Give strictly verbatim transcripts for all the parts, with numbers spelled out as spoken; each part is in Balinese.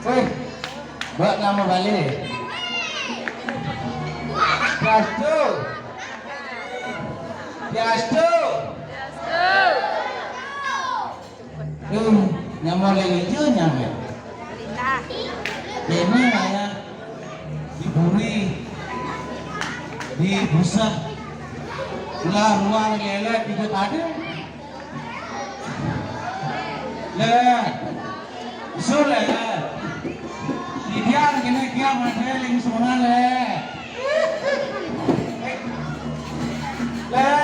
Weh, Mbok namo balik. Piastu. Piastu. Eh, namo lagi jo nyaman. Ini kayak di buri, di busa, ulah ruang lele juga tadi. Le. Usul le. Idian kene kia matre ling semua le. Le.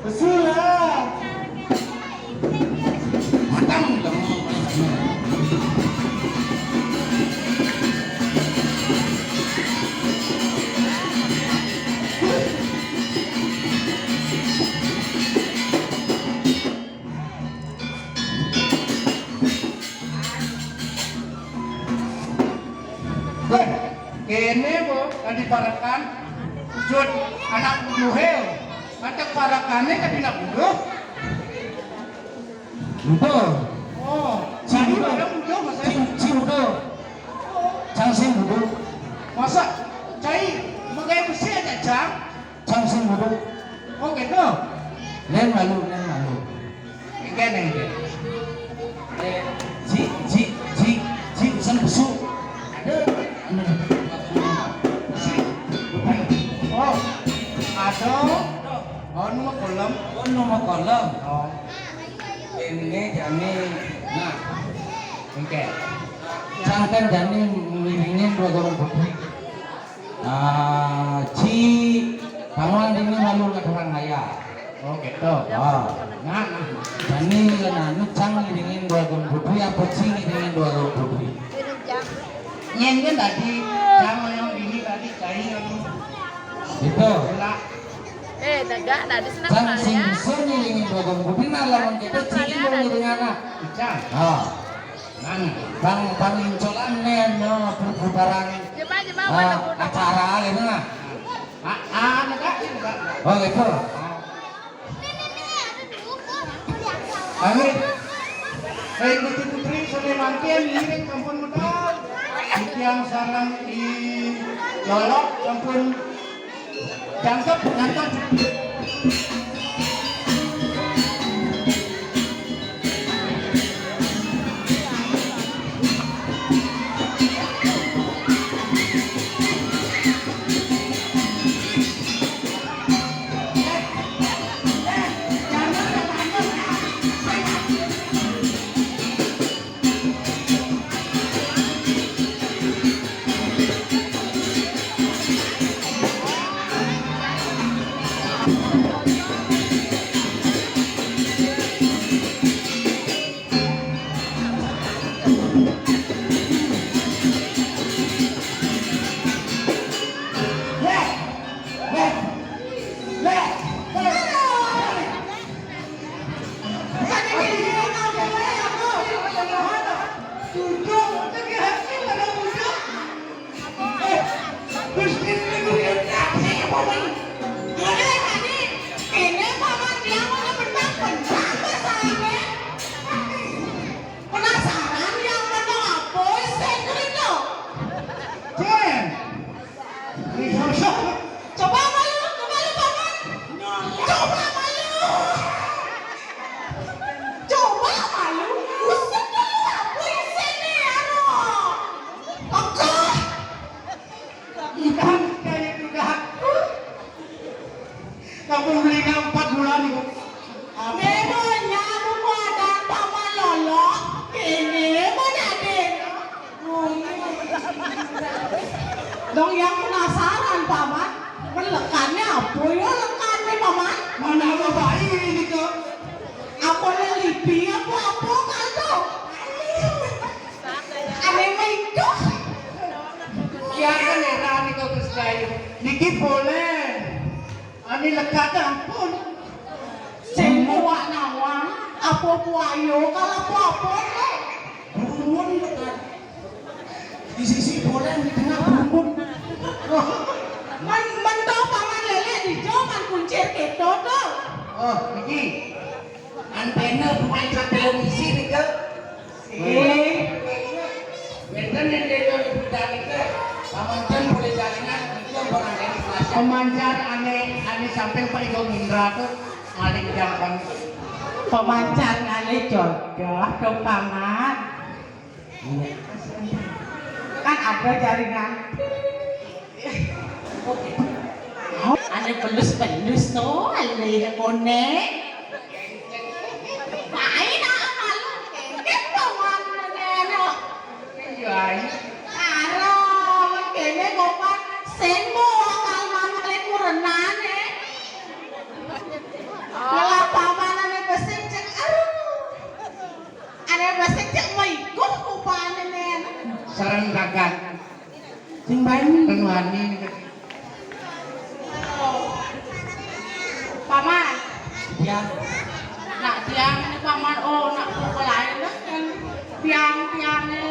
Usul le. Matang kamu. Weh, kene bo tadi parekan jut anak buduhe. Mata parekane tadi anak buduh. Buduh. Oh, sing buduh. Ada buduh, Mas. Sing, sing buduh. Cang sing buduh. Masa cai megai besi aja, Cang? Cang sing buduh. Oh, gitu. Len malu, len malu. Engke, engke. Eh, ji, ji, ji, ji, usan besu. Ada, anu. Oh, ada. Oh, nu mah kolom. Oh, nu mah kolom. Oh. Ini jani. Nah. Engke. Cang kan jani ngiringin dua gorong putri. Ah, ci, kamu ini malu nggak orang kaya. Oh, gitu. Ah. Nah, nah. Jani, nah, nu cang ngiringin dua gorong putri, apa ci ngiringin dua gorong putri? Nyen kan tadi, cang yang ini tadi, cai yang Gitu. Lah. Eh, tegak tadi senang Cang kali sing ya. Bisa ngiringin dua gorong putri, nah, lawan kita ci ngiringin anak. Cang. Ah. Nang, bang, bang incolan nen, no, perputaran. Jema, jema, ah, mana pun. Acara gitu nah. Ah, ah, enggak, enggak. Oh, gitu. Ah. Amin. Baik, Gusti Putri, sore mangkin, ngiring sampun medal. Titiang sareng I Lolok sampun jangkep, jangkep. Penasaran yang mana apa sing kerja? Jen. Coba malu, coba lu, Paman. Coba malu. Coba malu. Usut dulu apa isinya, anu. Oke. Ikan kayak dudak. Kamu beli empat bulan, Ibu. Memangnya aku ada Paman Lolo? Ini mau jadi. Dong yang penasaran, Paman. Kan lekannya apa ya lekannya, Paman? Ki boleh. Ani lekat ampun. Sing kuat nawang, apa buaya kalau apa-apa lo. Gurumun lekat. Di sisi boleh, di tengah gurumun. Men, men to paman lélé di jo man kuncir kéto to. Oh, niki. Anténa pemancar televisi nika. Eh. Wénten yang dia jual di Britania, pamanten boleh jaringan, itu yang barang dari Selasa. Pemancar ané, ané samping Pak Iko Indra tuh, ngalih jalan. Pemancar ngalih jodoh, dong paman. Iya. Kan ada jaringan. Ané pelus-pelus to, ané koné. Main ah malu, kéngkén paman ané. Iya, iya. Aro, kéné kopan sing bawa kalman kurenané. Malah paman ané besik cek, aduh. Ané besik cek maikuh kupané. Sareng kakak. Sing bani. Ten wani. Paman. Ya. Nak tiang ini paman, oh nak pokok lain lah kan. Tiang-tiangnya.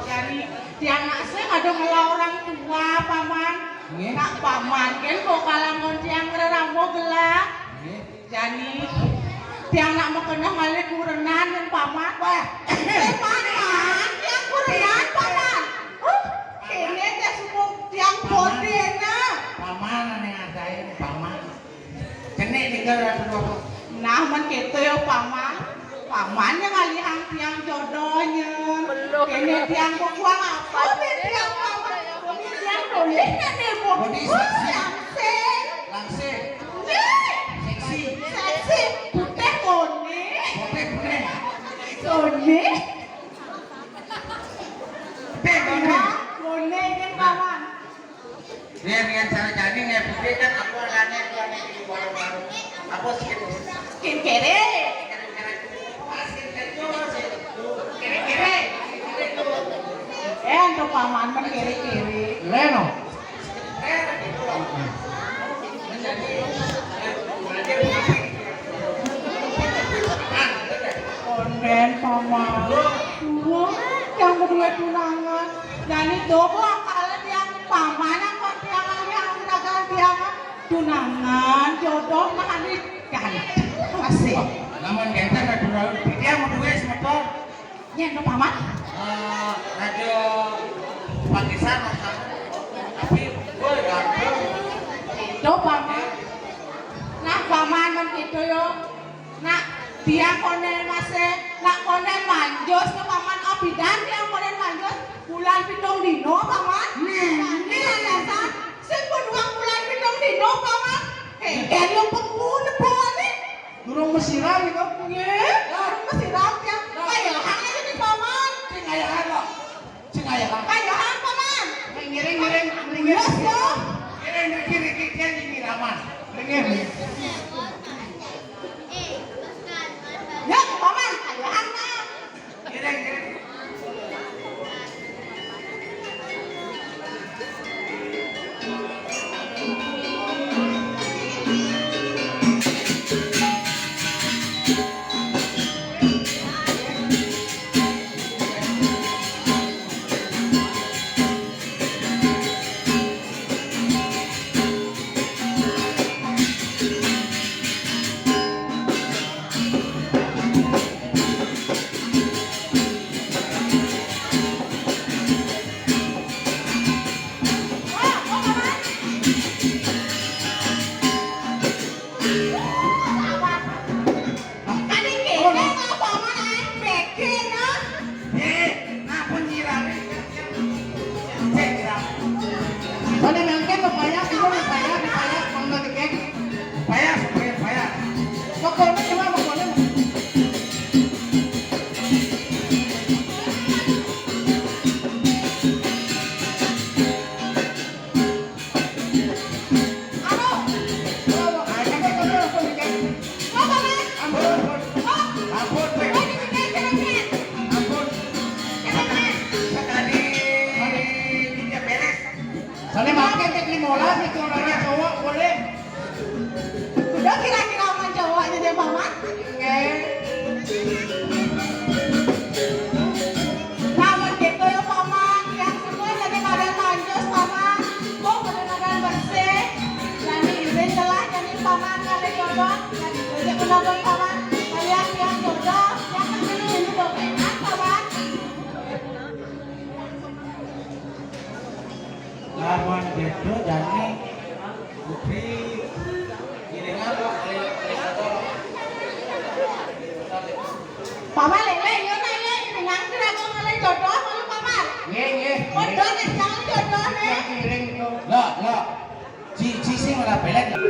Jadi tiang nak sing ada ngelah orang tua paman. Nggih. Nak paman kan kok kalangon tiang ngreramo gelah. Nggih. Jani, tiang nak makeneh malih kurenan nyen paman. Wah, eh, paman, tiang kurenan, paman. Uh, kéné téh sumpung tiang bodéna. Paman ané ngadain, paman. Cenik tinggal ratu dua. Nah, men kéto ya, paman. Paman yang ngalihang tiang jodohnya. Kéné tiang kok kuang apa, tiang paman. Tiang boleh nggak nih, Bu? Bodi seksi. Langsing. Langsing. Seksi. Seksi. Putih koné. Putih koné. Koné. Putih koné. Koné kan kawan. Nih, nih, cara jani nih, putih kan aku aneh, aku aneh di warung-warung. Apa sih itu? Skincare. Kere-kere. Ah, skincare juga sih. Kere-kere. Kere-kere. Eh, untuk paman men kere-kere. Leno. Konden paman. Wah, yang kedua tunangan. Dan itu kok akal yang paman yang kok tiang yang dagang tiang tunangan jodoh nah ini ganteng masih. Lamun ganteng atuh dia mau duit semeton. Nyén to, Paman? Eh, raja pakisan masakan. Tapi, woi, ganteng. Itu, Paman. Nah, Paman, men gitu yo. Nak, dia konen masih, nak konen manjus to, Paman. Abidan dia konen manjus. Bulan pitung dino, Paman. Nih, nih, dasar. Sing pun dua bulan pitung dino, Paman. Kéngkén yo pemune, Paman, nih. Durung mesiram itu. Nggih, durung mesiram ya. Nah. Kayahan aja nih, Paman. Sing kayahan, loh. Sing kayahan. Kayahan, Paman. Ngiring, ngiring, ngiring. Yes, yo. Ngiring, ngiring, ngiring, ngiring, Paman. Ngiring. Ya, Paman, kayahan, Paman. Kali kéné kok paman aé béké nah. Eh, nah pun nyirami. Cek nyirami. Soalnya mangkén pepaya, kita pepaya, pepaya, mangga dikit. Pepaya, pepaya, pepaya. Pokoknya cuma pokoknya. Soalnya makan cek lima belas itu orangnya. Jadi menonton paman, kalian yang jodoh, jangan dulu ini dobengan paman. Lamun béda jani putri iringan kok. Paman lélé, iya ta iya, iringan kira kok ngalih jodoh malu paman. Nggih, nggih. Padha nek jangan jodoh nek. Iring to. Lah, lah. Siji sing ora belet.